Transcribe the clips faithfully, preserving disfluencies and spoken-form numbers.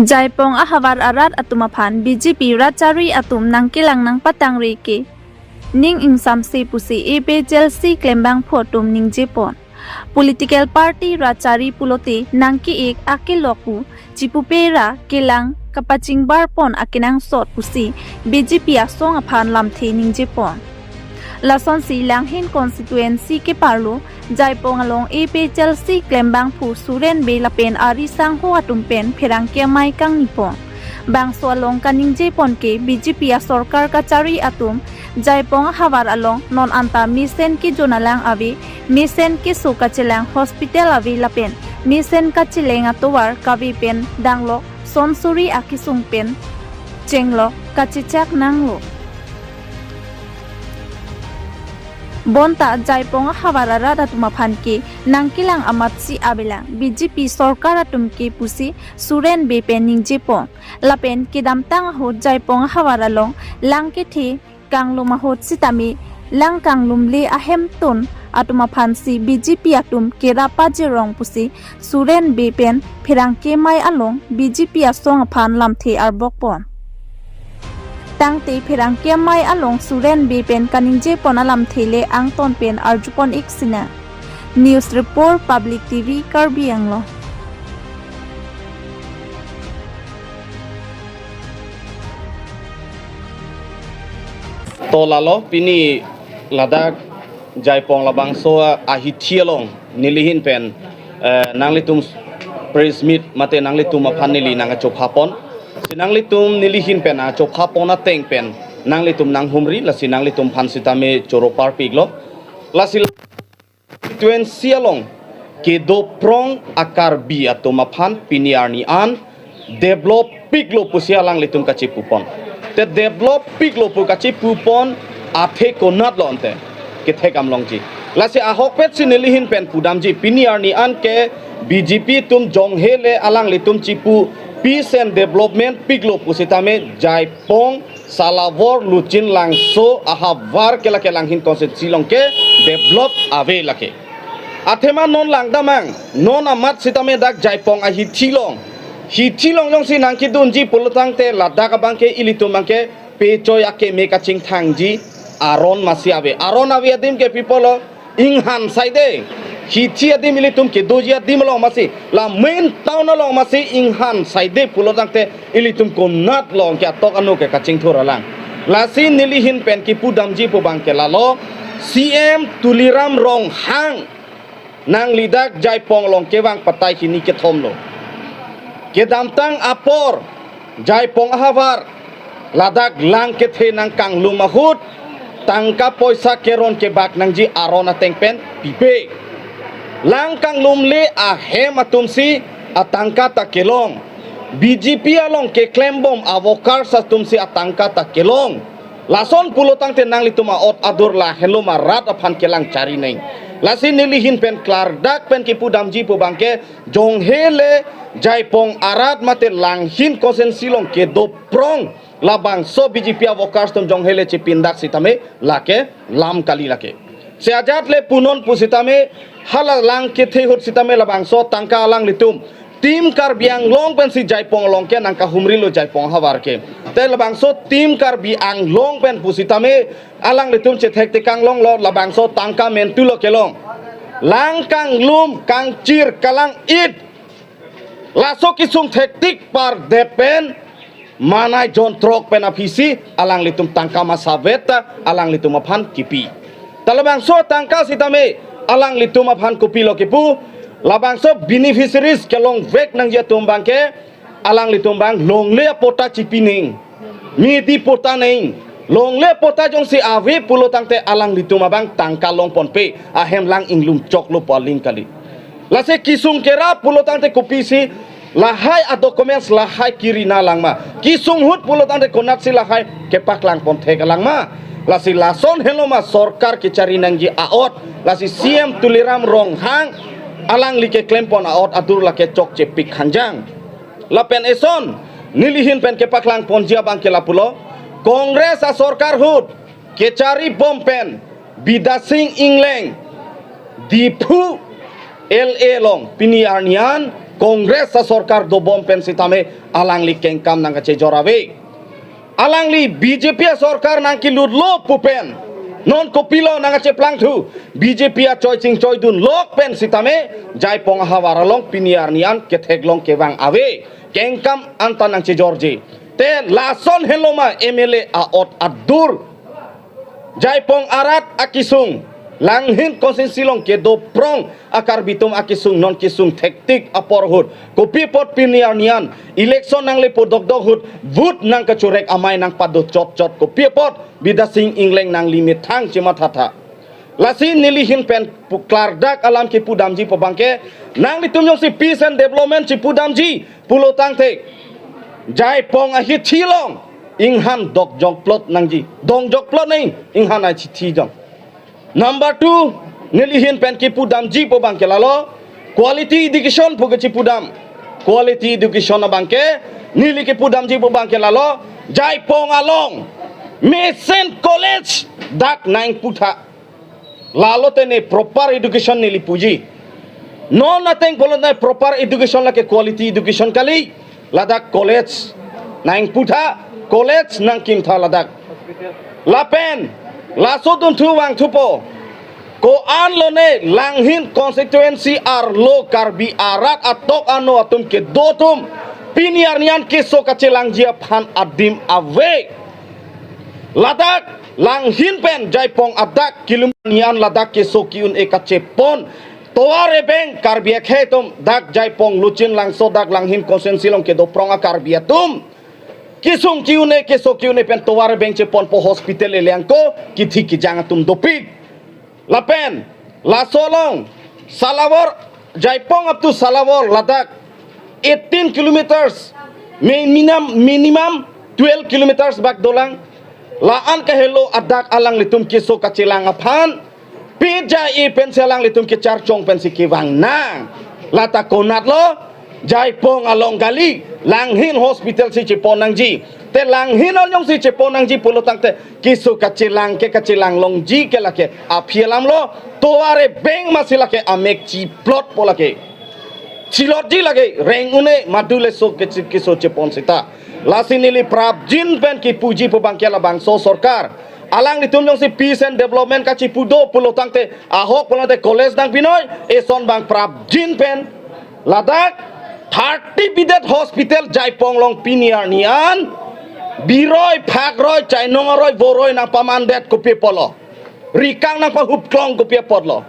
Jaipong ahavar arat atum aphan B J P rat chari atum nangkelang nangpatangri ke ning ingsamse pusi A P H L C klembangphu atum ningjepon. Political party rat chari pulote nangke-ik akelok pu chipupera kelang kapachingbarpon akenangsot pusi B J P asong aphan lamthe ningjepon. Lasonsi Langhin constituency keparlo Jaipong along A P H L C klembangphu Suren Bey lapen ari sangho atum pen pherangke amei kangnipon. Bangso along kaningjepon ke B J P asorkar kachari atum Jaipong ahavar along non anta mesen kejonalang ave, mesen keso kachelang hospital ave lapen mesen kacheleng atovar kave pen danglok sonsuri akesung pen chenglok kachechak nanglo. Bonta Jaipong ahavar arat atum aphan ke nangkelang amatsi avelang B J P sorkar atum ke pusi Suren Bey pen ningjepon. Lapen kedamtang ahut Jaipong ahavar along lang kethe kanglum ahut sitame lang kanglumle ahemtun atum aphansi B J P atum kerap pajirong pusi Suren Bey pen pherangke amei along B J P asong aphan lamthe arbokpon. Tangte pherangke amei along Suren Bey pen kaningjepon alamthe le angton pen arjupon-ik sinang. News Report, Public T V, Karbi Anglong. To lalo pini ladak Jaipong labangso ahithi along nelihin pen, eh, nanglitum press meet mate nanglitum aphan neli nangkachophapon. Si nanglitum nelihin pen kachophapon ateng pen nanglitum nanghumri, lasi nanglitum aphan sitame choro parpiklo. Lasi constituency along kedo prong a-Karbi atum aphan pini arni an develop piklo pusi alanglitum kachipupon. Te develop piklo pu kachipupon athe konatlo ante kethek am longji. Lasi ahokpet si nelihin pen pudamji, pini arni an ke B J P atum jonghe le alanglitum chipu peace and development piklo pusitame Jaipong, Salawor, Luchin, Langso ahavar ke lake Langhin constituency along ke develop ave lake. Athema non langdamnang, non amat sitame dak Jaipong ahithi along. Hithi along jongsi nangkedunji pulotangte ladak abang ke ilitum abang ke pechoi akeme kachingthangji aron masi ave. Aron ave adim ke pi pulo, inghan saide. Hithi adim ilitum kedoji adim along masi, la main town along masi inghan saide pulotangte ilitum konatlo ke atok anu ke kachingthur alang. Lasi nelihin pen kipudamji pu abang ke lalo, C M Tuliram Ronghang nangli dak Jaipong along kevang patai hini kethomlo. Kedamtang apor Jaipong ahavar ladak lang kethe nangkanglum ahut tangka poisa keron kebak nangji aron ateng pen pipe. Lang kanglumle ahem atumsi atangka ta kelong. B J P along keklembom a-workers atumsi atangka ta kelong. Lason pulotangte nanglitum a'ot adur lahenlo ma rat aphan kelang chari neng. Lasi nelihin pen klardak pen kipudamji pu abang ke jonghe le Jaipong arat mate Langhin constituency along kedo prong labangso B J P a-workers atum jonghe le chipindak sitame lake lam kali lake. Si ajat le punon pusitame hala lang kethe ahut sitame labangso tangka alanglitum Team Karbi Anglong pensi Jaipong along ke nangkahumrilo Jaipong ahavar ke. Te labangso Team Karbi Anglong pen pusitame alanglitum chethek tekang longlo, labangso tangka mentulo kelong. Lang kanglum kangchir kalang-it. Laso kesung thektik pardet pen manai jon throk pen aphisi alanglitum tangka masavet ta alanglitum aphan kipi. Ta labangso tangka sitame alanglitum aphan kopilo kipu, labangso beneficiaries kelongvek nangji atum abang ke alanglitum abang longle apatta chipi neng, midi patta neng, longle apatta jongsi ave pulotangte alanglitum abang tangka longponpe, ahem lang inglum choklo pu aling kali. Lasi kesung kerap pulotangte kopisi lahai a-documents lahai kiri nanglang ma? Kesung ahut pulotangte konatsi lahai kepaklangpon thek alang ma? Lasi lason henlo ma sorkar kechari nangji a'ot. Lasi C M Tuliram Ronghang alangli keklempon a'ot adur lake chokchepik hanjang. Lapen eson nelihin pen kepaklangponji abang ke lapulo, Congress asorkar ahut kecharibom pen Bidya Sing Engleng, Diphu L A along pini arni an Congress asorkar dobom pen sitame alangli kengkam nangkachejor ave. Alangli B J P asorkar nangkelutlo pu pen non kopilo nangkacheplangthu? B J P achoi chingchoidun lok pen sitame Jaipong ahavar along pini arni an ketheklong kevang ave. Kengkam anta nangchejorji. Te lason henlo ma M L A a'ot adur Jaipong arat akesung, Langhin constituency along kedo prong a-Karbi atum akesung non kesung thektik apor ahut, kopi apot pini arni an election nangle pu dokdok ahut vote nangkachorek amei nangpado chotchot, kopi apot Bidya Sing Engleng nangli methang chemathatha. Lasi neli ahin pen pu-, klardak alam kepudamji pu abangke, nanglitum jongsi peace and development chepudamji pulo tangte, Jaipong ahithi along inghan dokjokplot nangji. Dongjokplot nang inghan ahithi jong. Number two, neli ahin pen kepudamji pu abangke lalo, quality education pu kechepudam. Quality education abangke, neli kepudamji pu abangke lalo, Jaipong along mesen college dak nangputha. Lalo te ne proper education neli puji. Non ateng pulo ne proper education lake quality education kali. Ladak college nangputha, college nangkimtha ladak. Lapen laso dunthu vangthupo. Ko-an lone Langhin constituency arlo Karbi arat atok ano atum kedo atum pini arni an keso kachelangji aphan adim ave. Ladak Langhin pen Jaipong adak kilometer arni an ladak keso ki-un-e kachepon. Tovar ebeng Karbi akhei atum dak Jaipong Luchin Langso dak Langhin constituency along kedo prong a-Karbi atum kesung ki-un-e, keso ki-un-e pen tovar ebeng cheponpo, hospital eleng ko kithi kijang atum dopik. Lapen laso along Salawar, Jaipong up to Salawar ladak eighteen kilometers, minimum, minimum twelve kilometers bak dolang. La-an kahelo adak alanglitum keso kachelang aphan pija-i pensi alanglitum kecharchong pensi kevang nang. Lata konatlo, Jaipong along kali, Langhin hospital si chepon nangji. Te Langhin along si chepon nangji pulo tangte keso kachelang ke kachelang longji ke lake aphi alamlo. Tovar ebeng masi lake amek chiplotpo lake. Chilotji lake, reng un-e, madu le so kechi-, keso chepon seta. Lasi neli prapjin pen kepuji pu abangke labangso sorkar, alanglitum jongsi peace and development kachepu do pulo tangte, ahok pulo tangte college nangpinoi, eson abang prapjin pen ladak thirty bedded hospital Jaipong along pini arni an biroi, phakroi, chainong aroi, voroi nangpamandet kopi apotlo? Rikang nangpahupklong kopi apotlo?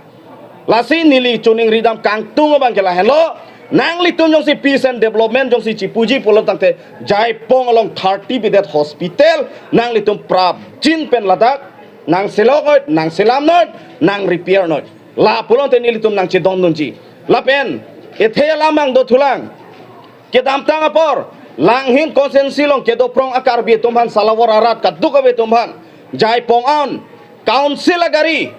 Lasi neli choningridam kangtung abangke lahenlo, nanglitum jongsi peace and development jongsi chepuji pulo tangte Jaipong along thirty bedded hospital nanglitum prapjin pen ladak nangselok noi, nangselam noi, nangrepair noi. La pulote nelitum nangchedondunji. Lapen ethe alam abang dothulang. Kedamtang apor Langhin constituency along kedo prong a-Karbi atum aphan, Salawar arat kaduk ave atum aphan, Jaipong an council agari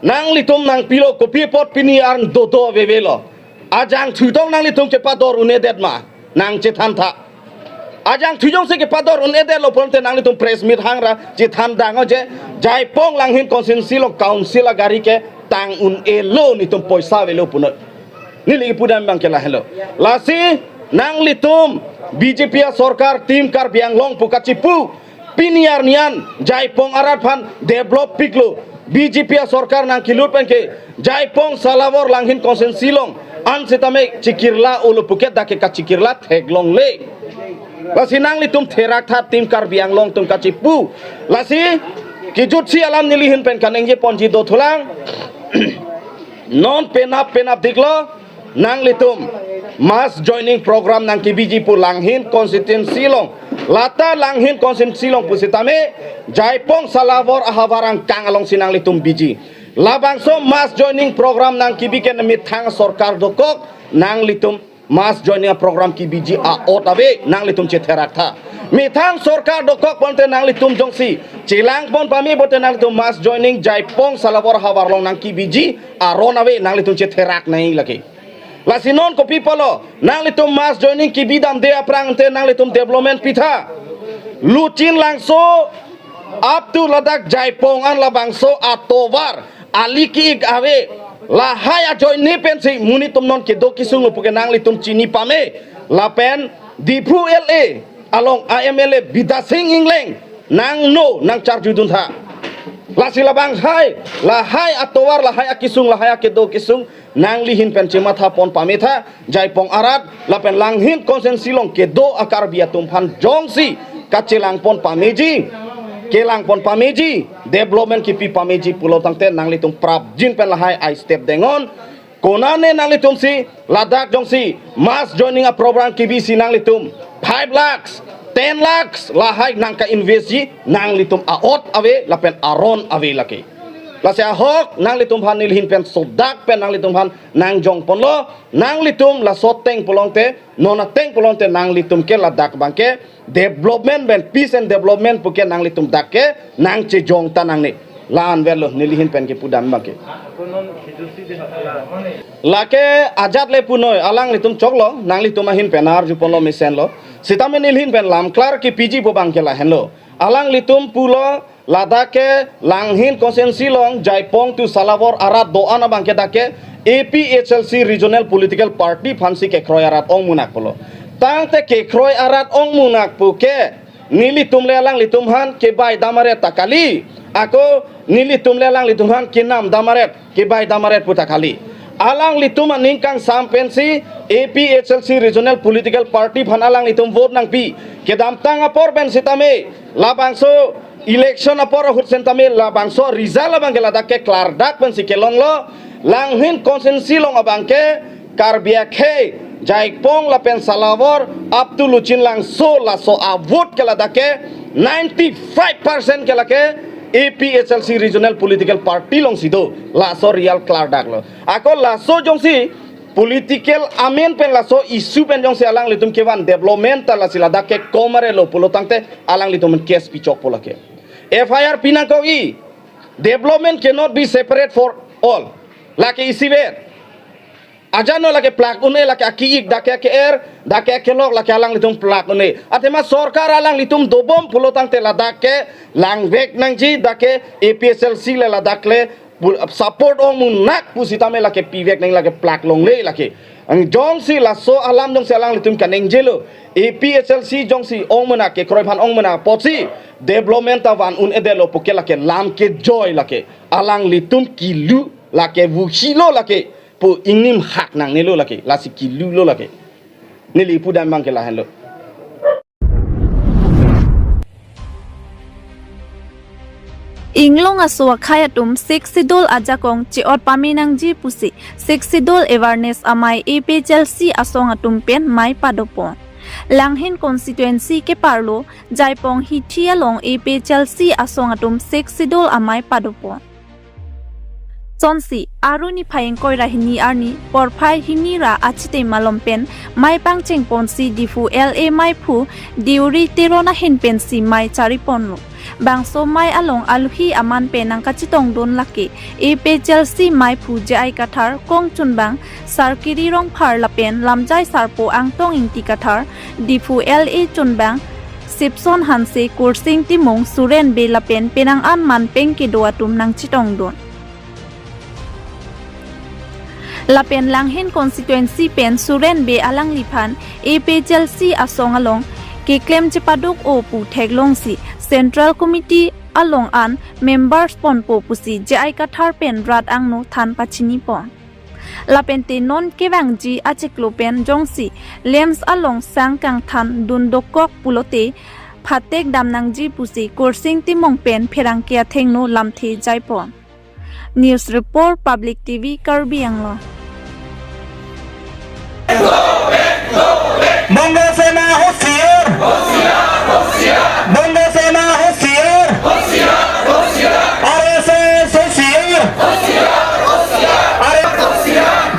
nanglitum nangpilo, kopi apot pini arni dodo avevelo? Ajangthu tong nanglitum kepador un-edet ma? Nangchethantha. Ajangthu jongsi kepador un-edetlo pulote nanglitum press meet hangra chethan dang o je, Jaipong Langhin constituency along council agari ketang un-elo, netum poisa avelo punoi. Neli kepudam abangke lahenlo. Lasi nanglitum B J P asorkar, Team Karbi Anglong pu kachepu, pini arni an Jaipong arat aphan develop piklo. B J P asorkar nangkelut penke Jaipong, Salawar, Langhin constituency along an sitame chekirla olo puke dak ke kachekirla theklongle. Lasi nanglitum theraktha, Team Karbi Anglong atum kachepu. Lasi kejutsi alam neli ahin pen kaningjeponji dothulang. Non penap penapdiklo, nanglitum mass joining program nangkebiji pu Langhin constituency along. Lata Langhin constituency along pusitame Jaipong, Salawar ahavar angkang alongsi nanglitum biji. Labangso mass joining program nangkebi ke methang sorkar dokok, nanglitum mass joining program kebiji a'ot ave, nanglitum chetheraktha. Methang sorkar dokok pulote nanglitum jongsi chelangpon pame pulote nanglitum mass joining Jaipong, Salawar ahavar along nangkebiji aron ave, nanglitum chetherak nai lake. Lasi non kopi apotlo, nanglitum mass joining kebidamde aphrang te nanglitum development pitha? Luchin Langso up to ladak Jaipong an labangso atovar ali ki-ik ave. Lahai ajoine pensi monit atum non kedo kesung lo puke nanglitum chini pame. Lapen Diphu L A along a M L A Bidya Sing Engleng nangno nangcharjudun tha. Lasi labang hai, lahai atovar, lahai akesung, lahai akedo kesung nangli ahin pen chematha pon pame tha. Jaipong arat lapen Langhin constituency along kedo a-Karbi atum aphan jongsi kachelang pon pameji, kelang pon pameji, development kipi pameji pulo tangte nanglitum prapjin pen lahai ai step dengnon. Konane nanglitum si ladak jongsi mass joining a-program kebisi nanglitum five lakhs, ten lakhs lahai nangka-invest ji, nanglitum a'ot ave lapen aron ave lake. Lasi ahok nanglitum aphan neli ahin pen sodak pen nanglitum aphan nangjong ponlo. Nanglitum laso ateng pulote, non ateng pulote nanglitum ke ladak abangke development pen, peace and development puke nanglitum dak ke nangchejong ta nangne. La-an verlo neli ahin pen kepudam abangke. Lake ajat le punoi, alanglitum choklo, nanglitum ahin pen arju ponlo mesenlo. Sitame neli ahin pen lamklar kepiji pu abangke lahenlo. Alanglitum pulo ladak ke Langhin constituency along Jaipong to Salawar arat do-an abangke dak ke A P H L C regional political party aphansi kekroi arat ongmunak pulo. Tangte kekroi arat ongmunak puke nelitum le alanglitum aphan kebai dam aret ta kali. Ako nelitum le alanglitum aphan kenam dam aret, kebai dam aret pu ta kali. Alanglitum aning kangsam pensi A P H L C regional political party aphan alanglitum vote nangpi. Kedamtang apor pen sitame labangso election apor ahut sitame labangso result abangke ladak ke klardak pensi kelonglo. Langhin constituency along abangke Karbi akhei Jaipong lapen Salawar up to Luchinlangso laso a-vote ke ladak ke ninety-five percent ke lake A P H L C regional political party alongsi do. Laso real klardak lo. Ako laso jongsi political amen pen laso issue pen jongsi alanglitum kevan development ta lasi ladak ke komare lo pulo tangte alanglitum case pichok pu lake. F I R pinangkok-i, development cannot be separate for all. Lake isivet. Ajat no lake plak un-e, lake aki-ik, dak ke ke-er, dak ke kelok, lake alanglitum plak un-e. Athema sorkar alanglitum dobom pulo tangte ladak ke langvek nangji, dak ke A P H L C le ladak le pu-, support ongmunak pusitame lake pivek nang, lake plak longle lake. Ang jongsi laso alam jongsi alanglitum kanengjelo, A P H L C jongsi ongmunak, kekroi aphan ongmunak apotsi development ta van un-edetlo puke lake lam kejoi lake. Alanglitum kilu lake, vuhilo lake, pu ingnim hak nangnelo lake, lasi kilulo lake. Neli pudam abangke lahenlo. Inglong aso akhei atum Sixth Schedule ajakong che-ot pame nangji pusi Sixth Schedule awareness amei A P H L C asong atum pen mei padopon. Langhin constituency keparlo Jaipong hithi along A P H L C asong atum Sixth Schedule amei padopon. Sonsi, Aru niphai ingkoi ra hini arni, porphai hini ra achite malom pen mei pangchengponsi Diphu L A meiphu Deuri Teron ahin pensi mei chariponlo. Bangso mei along alohi aman pen nangkachetongdun lake A P H L C meiphu J I Kathar, kongchunbang Sarkiri Rongphar lapen lamjai sarpo Angtong Ingti Kathar, Diphu L A chunbang Sipson Hanse, Kursing Timung, Suren Bey lapen penang an man pen kedo atum nangchetongdun. Lapen Langhin constituency pen Suren Bey alangliphan A P H L C asong along keklem chepaduk-o pu theklongsi Central Committee along an members ponpo pusi J I Kathar pen rat angno than pachinipon. Lapente non kevangji achiklo pen jongsi LAMPS along sang kangthan dun dokok pulote phatek dam nangji pusi Kursing Timung pen pherangke athengno lamthe jaipon. News Report, Public T V, Karbi Anglong. Bongo Sena hoshiyar! Bongo Sena hoshiyar! R S S hoshiyar! Are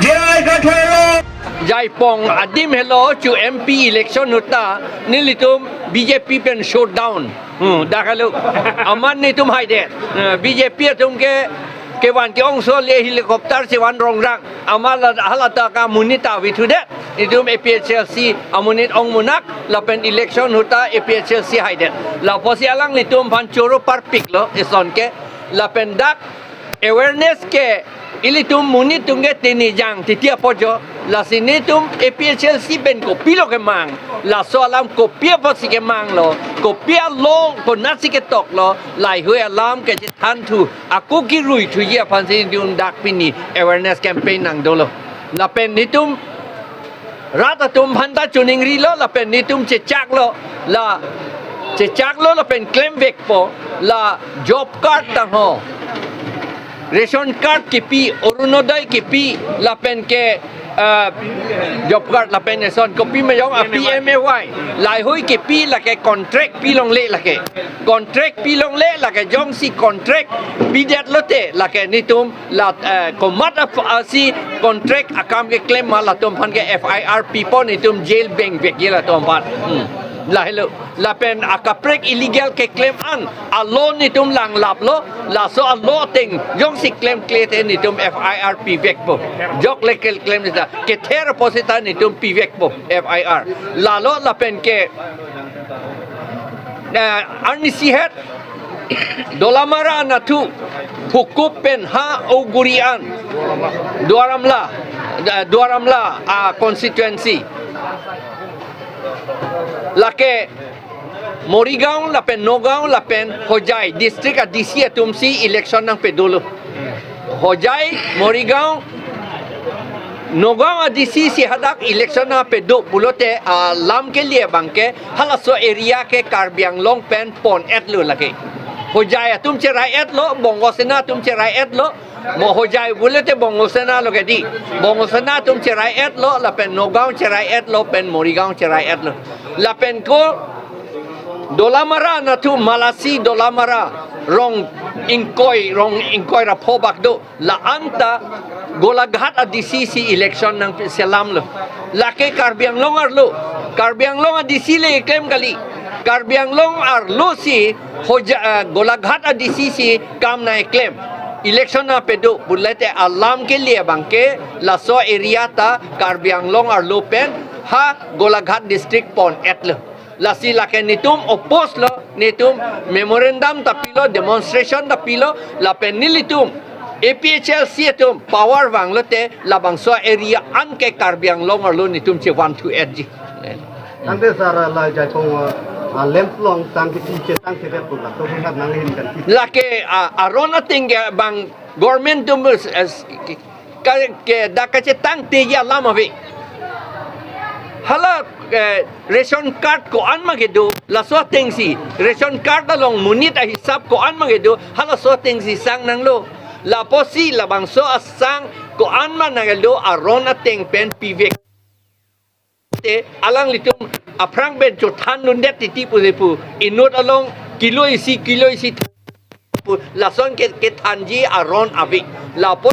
J I Kathar! Jaipong adim helo chu M P election ahut ta nelitum B J P pen shutdown. Hmm, dak helo. Amat netum haidet. Eh, B J P atum ke kevan ke-ongso le helicopter chevan rongrang. Amat la hala ta ka monit ta vithudet. Netum A P H L C amonit ongmunak lapen election ahut ta A P H L C haidet. Lapusi alanglitum aphan choro parpiklo eson ke, lapen dak awareness ke Ilitum monit atum ke tenejang titi apot jo. Lasi netum A P H L C pen kopilo kemang. Laso alam kopi apotsi kemanglo. Kopi alo konatsi ketoklo. Laheihui alam kechethan thu. Ako kirui thuji aphansi netum dak pini awareness campaign nangdolo. Lapen netum rat atum aphanta choningrilo lapen netum chechaklo, la chechaklo lapen klemvekpo, la job card tangho, ration card kipi, Orunodoi kipi, lapen ke, eh, job card lapen eson kopi ma jong, ah, P M A Y, laheihui kipi, lake contract pilongle lake. Contract pilongle lake, jongsi contract pidet lote lake netum la, eh, komat ap-, asi contract akam keklem ma latum aphan ke F I R pipo, netum jail bengvekji latum aphan. Hmm. Lahelo. Lapen akaprek illegal keklem an alo netum langlaplo, laso alo ateng jongsi klemkle te netum F I R pivekpo. Jok le keklem seta, kether apot seta netum pivekpo F I R. Lalo lapen ke, eh, arnisi het Dolamara anatthu Phukup pen ha Auguri an, Duar Amla, eh, Duar Amla, ah, constituency. Lake Morigaon lapen Nagaon lapen Hojai district a D C atumsi election nangpadolo. Hojai, Morigaon, Nagaon a D C si hadak election nangpado pulote, ah, alam kelie abangke halaso area ke Karbi Anglong pen pon-etlo lake. Hojai atum cherai-etlo, Bongo Sena atum cherai-etlo, mo Hojai pulote Bongo Sena lo ke di. Bongo Sena atum cherai-etlo, lapen Nagaon cherai-etlo, pen Morigaon cherai-etlo. Lapen ko Dolamara anatthu Malasi Dolamara rong ingkoi, rong ingkoi ra pho bak do. La anta Golaghat a D C si election nangselamlo. Lake Karbi Anglong arlo. Karbi Anglong a D C le klem kali. Karbi Anglong arlo si Hoja, eh, Golaghat a D C si kam nangklem. Election nangpado pulote alam kelie abangke laso area ta Karbi Anglong arlo pen ha Golaghat district pon-etlo. Lasi lake netum oppose lo, netum memorandum ta pilo, demonstration ta pilo, lapen nelitum A P H L C atum power vanglote labangso area an ke Karbi Anglong arlo netum chevan thu-etji. Tangte sir, la Jaipong, uh, uh, lamp along tang kiti chetang thedet pu la, to pusat nanghin kan. Lake, uh, aron ateng ke bang government atum, uh, ke, ke dak kachetangteji alam ave. Hala, eh, ration card ko-an ma kedo, laso atengsi ration card along monit ahisap ko-an ma kedo, halaso atengsi sang nanglo. Lapusi labangso asang ko-an ma nangkedo aron ateng pen pivek te alanglitum aphrang pen chothan dundet titi pu le pu, inut along kilo isi, kilo isi pu, lason ke, kethanji aron ave. Lapu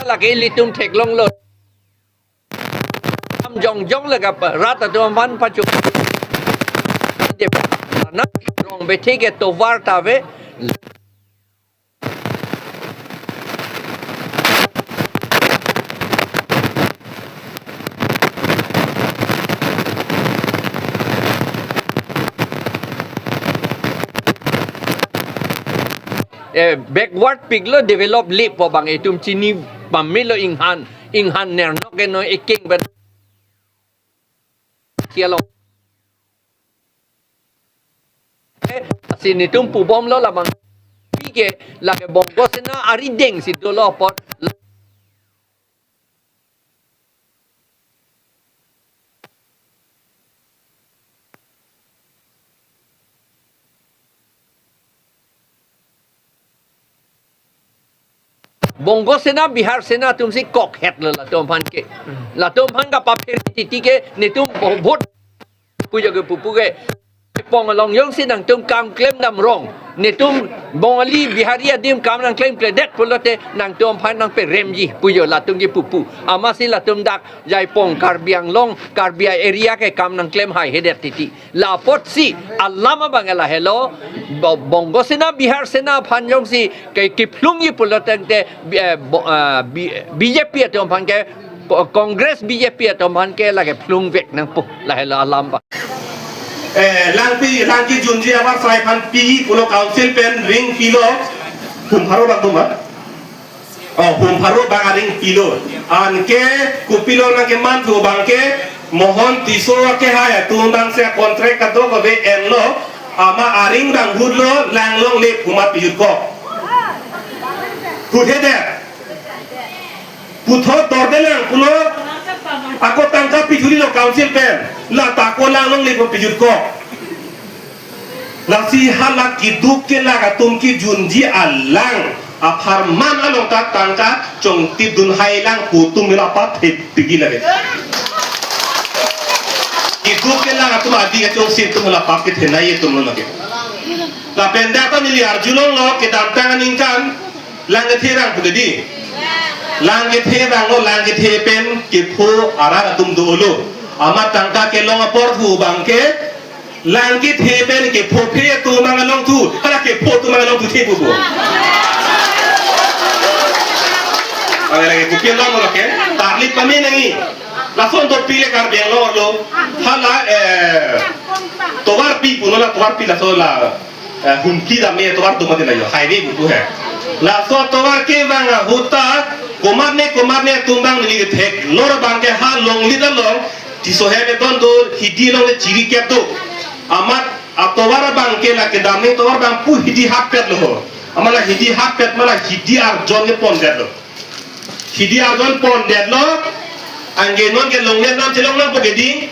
lake ilitum theklonglo. Am jongjong le kap rat atum aphan pachu. Rong bethe ke tovar ta ave. Eh, backward piklo, develop le pu abang itum chini pamelo, inghan, inghan nernok ke no ekeng ban. Kialo. Eh, si netum pubomlo labang. Pike lake Bongo Sena arideng si dolo apot. Bongo Sena, Bihar Sena atumsi kokhetlo latum aphan ke. Hmm. Latum aphan kapapher titi ke netum bo-, vote pujo ke pupu ke. Pong along jongsi nangtum kam klem dam rong. Netum Bongali, Bihari adim kam nangklemkledet pulote nangtumphan nangperemji pu jo latum kipu pu. Amatsi latum dak Jaipong, Karbi Anglong, Karbi area ke kam nangklem haihedet titi. La apotsi alam abang lahelo, Bo-, Bongo Sena, Bihar Sena aphan jongsi ke kiphlungji pulo tangte, eh, Bo-, ah, B-, B J P atum aphan ke, Congress B J P atum aphan ke lake phlungvek nangpo, lahelo alam abang. Eh, lang pi, lang kejunji abar sai aphan pi pulo council pen ring pilo, hum pharo bak duma. Oh, hum pharo bak aring pilo. Anke kopilo nangkeman thu abangke Mohon Tisso akehai atum abangsi contract kadokave enlo, amat aring abang hutlo, lang longle pu amat pijutkok. Huthe det. Puthot dordelang pulo, ako tangka pithurilo council pen, la ta ako lang longle pu pijutkok. Lasi hala keduk kelak atum kejunji alang apharman along ta tangka chongtipdun hailang pu atum la pathepikji lake. Keduk kelak atum adi kachongsi atum la papethenei atum lo lake. Lapen dak ta neli arjulonglo kedamtang aningkan lang kethe rang pu kedi. Lang kethe ranglo, lang kethe pen kepho arat atum dolo. Amat tangka kelong apor thu abangke lang kethe pen kephophe atum abang alongthu, hala kepho atum abang alongthu the pupo. Hala lake kopilo lake, tarlip pame nangji. Lason dopik le Karbi Anglong arlo. Hala, eh, tovar pi pulo la, tovar pi laso la, eh, Humpli dam atovar do mati la jo, highway pupo he. Laso atovar kevang ahut ta komatne komatne atum abang neli theklor abangke ha Longlit along Tisso hem eton do, hidi along le chiri kep do. Amat atovar abangke la kedam ne tovar abang pu hidi hapet lo ho. Amat la hidi hapet ma la hidi arjon kepondetlo. Hidi arjon pondetlo. Anke non ke longle anam chelong nangpo kedi.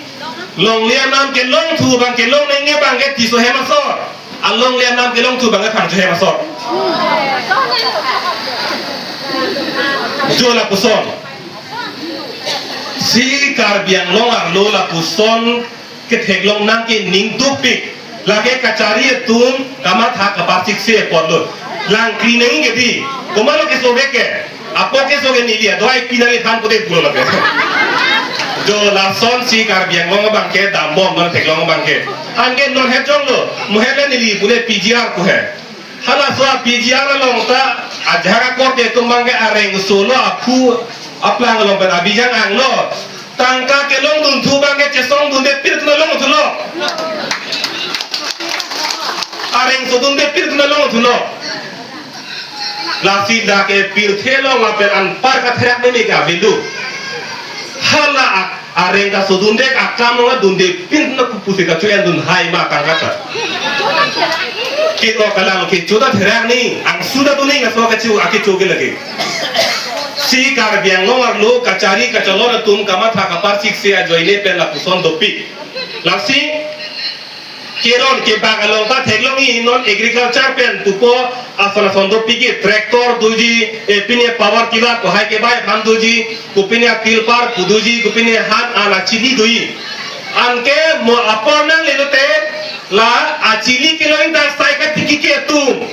Longle anam kelongthu abang kelong nangji abangke Tisso hem asor. Alongle anam kelongthu abangke Phangcho hem asor. Jo lapuson. Si Karbi Anglong arlo lapuson ketheklong nangke ning dukpik. Lake kachari atum kamatha kaparsikse apotlo. Lang kri nangji kedi. Komatlo kesovek ke. Apo keso ke neli adoi pinali than pute pulo lake. Jo lasonsi Karbi Anglong abangke dambom non theklong abangke. Anke non hejonglo. Muhele neli pule P G R pu he. Halaso a P G R along ta ajahak akorte atum abangke areng solo aphu aplang along pen abijang anglo. Tangka kelongdunthu abangke chesongdunde pirthe alongthulo. Areng sodunde pirthe alongthulo. Lasi dak ke pirthe along lapen anpar katherak meme ke avindu. Hala ak-, areng kasodunde akam along dunde pirthe na kupusi kacho-endun hai ma tangka ta. Kiko kalang kecho ta therak ni, angsu ta tuning aso kacho akecho ke lake. Si Karbi Anglong arlo kachari kacholon atum kamatha kaparsikse ajoine pen lapuson dopik. Lasi keron kebak along ta theklongji non agriculture pen pupo ason ason dopik ke tractor doji, eh, pine power tiller ko hai kebai aphan doji, kopine tilpar pu doji, kopine han an achili doji. Anke mo apor nanglelote la achili kelongji ta sai katiki ke atum.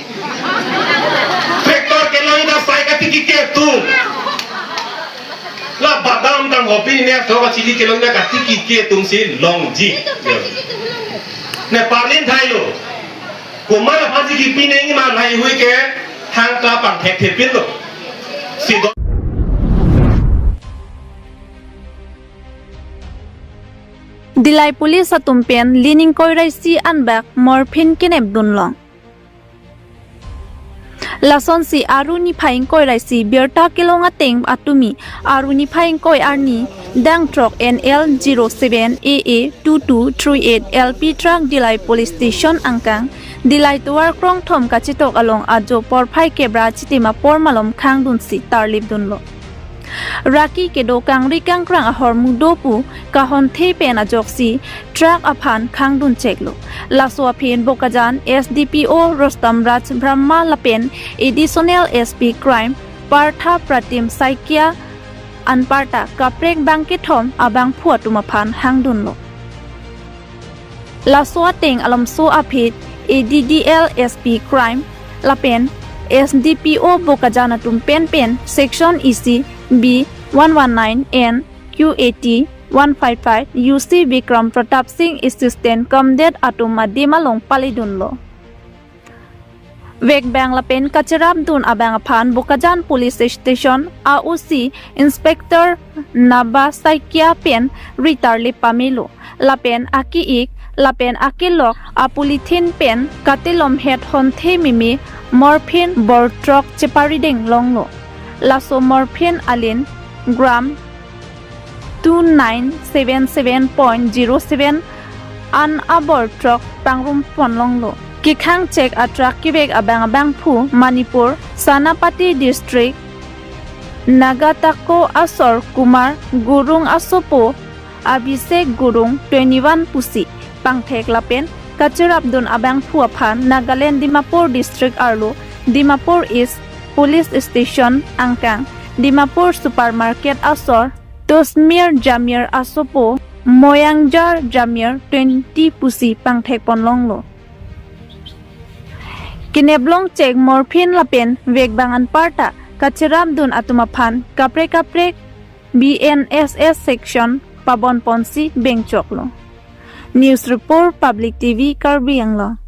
Tractor kelongji ta sai katiki ke atum. La badam tang hopi ne so achili kelongji ta katiki ke atumsi longji. Ne parlin thailo. Komat aphansi kipi nangji ma laheihui ke thangta pangthekthepinlo. Si do- Dillai Police atum pen lining koiraisi anbak morphine kenepdun long. Lasonsi Aru niphai ingkoi ra isi birta kelong ateng atumi Aru niphai ingkoi arni dang throk N L zero seven A A two two three eight L P truck Dillai Police Station angkang Dillai tovar krongthom kachetok along ajo porphai kebra chitim apor malom khangdunsi tarlipdunlo. Raki kedo kangri kangkrang ahormu do pu kahonthe pen ajoksi truck aphan khangdun cheklo. Laso aphi Bokajan S D P O Rustom Raj Brahma lapen Additional S P Crime Partha Pratim Saikia anparta kaprek bangkethom abangphu atum aphan hangdunlo. Laso ateng alomso aphi A D D L S P Crime lapen S D P O Bokajan atum pen pen Section E C B one one nine and Q A T one five five U C Bikram Pratap Singh Assistant Comdat atum adim along paledunlo. Vekbang lapen kacherapdun abang aphan Bokajan Police Station a O C Inspector Naba Saikia pen ritarli pamelo. Lapen ake-ik lapen akelok apolythene pen katelomhet honthe meme morphine bor throk cheparideng longlo. Laso morphine alin gram two nine seven seven point zero seven an abor throk pangrum pon longlo. Kekhang chek atruck kevek abang abangphu Manipur, Senapati District, Nagatako asor Kumar Gurung asopo Abhishek Gurung twenty-one pusi pangthek lapen kacherapdun abangphu aphan Nagaland Dimapur District arlo Dimapur East Police Station angkang Dimapur Supermarket asor Tosmir Jamir asopo Moyangjar Jamir twenty pusi pangthek pon longlo. Keneplong chek morphine lapen vekbang anparta kacherapdun atum aphan kaprek kaprek B N S S section pabon ponsi bengchoklo. News report, Public T V Karbi Anglong.